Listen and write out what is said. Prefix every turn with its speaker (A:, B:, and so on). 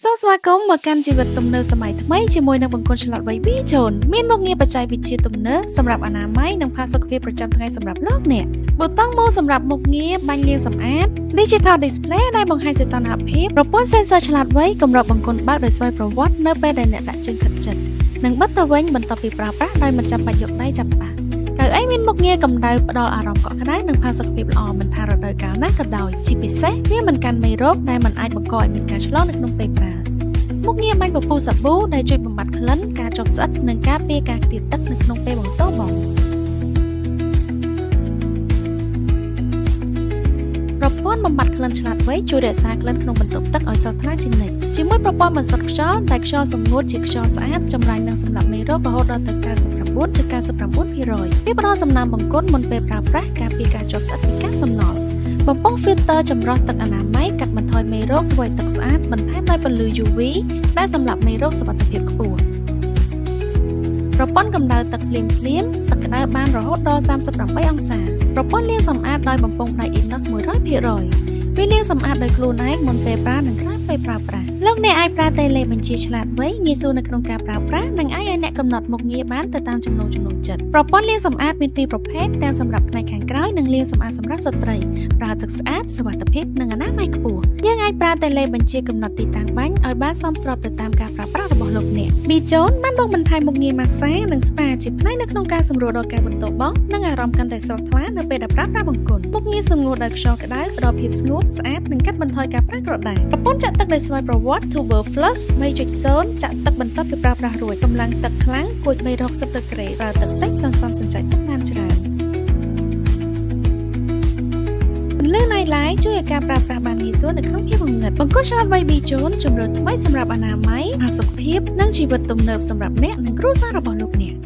A: សូមស្វាគមន៍មកកាន់ជីវិតទំនើបសម័យថ្មីជាមួយនឹងបង្គន់ឆ្លាតវៃ Bejone មានមុខងារបច្ចេកវិទ្យាទំនើបសម្រាប់អនាម័យនិងផាសុកភាពប្រចាំថ្ងៃសម្រាប់លោកអ្នកប៊ូតុងមូលសម្រាប់មុខងារបាញ់លាងសម្អាត Digital Display ដែលបង្ហាញសីតុណ្ហភាពប្រព័ន្ធ sensor ឆ្លាតវៃកម្របបង្គន់បើកដោយស្វ័យប្រវត្តិនៅពេលដែលអ្នកដាក់ជើងខិតជិតនិងបិទទៅវិញបន្ទាប់ពីប្រើប្រាស់ដោយមិនចាំបាច់យកដៃចាប់ប៉ះកៅអីមានមុខងារកម្ដៅផ្ដល់អារម្មណ៍កក់ក្ដៅនិងផាសុកភាពល្អមិនថារដូវកាលណាក៏ដោយជាពិសេសវាមិនកាន់មេរោគដែលមិនអាចបង្កឲ្យមានការឆ្លងនៅក្នុងពេលប្រើមុខងារបាញ់ពពុះសាប៊ូដែលជួយបំបាត់ក្លិនការជាប់ស្អិតនិងការពារការខ្ទាតទឹកនៅក្នុងពេលបន្ទោបង់ប្រព័ន្ធបំបាត់ក្លិនឆ្លាតវៃជួយរក្សាក្លិនក្នុងបន្ទប់ទឹកឲ្យស្រស់ថ្លាជានិច្ចជាមួយប្រព័ន្ធបន្សុទ្ធខ្យល់ដែលខ្យល់សម្ងួតជាខ្យល់ស្អាតចម្រាញ់និងសម្លាប់មេរោគរហូតដល់ទៅ99.99%វាផ្ដល់សំណើមបង្គន់មុនពេលប្រើប្រាស់ការពារការជាប់ស្អិតពីកាកសំណល់បំពង់ filter ចម្រោះទឹកអនាម័យកាត់បន្ថយមេរោគធ្វើឲ្យទឹកស្អាតបន្ថែមដោយពន្លឺ UV ដែលសម្លាប់មេរោគសុវត្ថិភាពខ្ពស់ប្រព័ន្ធកម្ដៅទឹកភ្លាមភ្លាមទឹកក្ដៅបានរហូតដល់38អង្សាប្រព័ន្ធលាងសម្អាតដោយបំពង់ដែក inox 100%វាលាងសម្អាតដោយខ្លួនឯងមុនពេលប្រើនិងក្រោយពេលប្រើប្រាស់លោកអ្នកអាចប្រើតេឡេបញ្ជាឆ្លាតវៃងាយស្រួលនៅក្នុងការប្រើប្រាស់និងអាចឲ្យអ្នកកំណត់មុខងារបានទៅតាមចំណង់ចំណូលចិត្តប្រព័ន្ធលាងសម្អាតមានពីរប្រភេទទាំងសម្រាប់ផ្នែកខាងក្រោយនិងលាងសម្អាតសម្រាប់ស្ត្រីប្រើទឹកស្អាតសុវត្ថិភាពនិងអនាម័យខ្ពស់យើងអាចប្រើតេឡេបញ្ជាកំណត់ទីតាំងបាញ់ឲ្យបានសមស្របទៅតាមការប្រើប្រាស់របស់លោកអ្នក Bejone បានបូកបន្ថែមមុខងារម៉ាស្សានិងស្ប៉ាជាផ្នែកនៅក្នុងការសម្រួលដល់ការបន្ទោបង់និងអារម្មណ៍កាន់តែស្រស់ថ្លានៅពេលដែលប្រើប្រាស់បង្គន់មុខងារសម្ងួតដោយខ្យល់ក្ដៅផ្ដល់ភាពស្ងួតស្អាតនិងកាត់បន្ថយការប្រើក្រដាសប្រព័ន្ធចាក់ទឹកដោយស្វ័យប្រវត្តិ Turbo Flush 3.0ចាក់ទឹកបន្ទាប់ពីប្រើប្រាស់រួចកម្លាំងទឹកខ្លាំងគួច360ដឺក្រេប្រើទឹកតិចសន្សំសំចៃទឹកបានច្រើនពន្លឺ Night Light ជួយឲ្យការប្រើប្រាស់បានងាយស្រួលនៅក្នុងភាពងងឹតបង្គន់ឆ្លាតវៃ Bejone ជម្រើសថ្មីសម្រាប់អនាម័យផាសុកភាពនិងជីវិតទំនើបសម្រាប់អ្នកនិងគ្រួសាររបស់លោកអ្នក។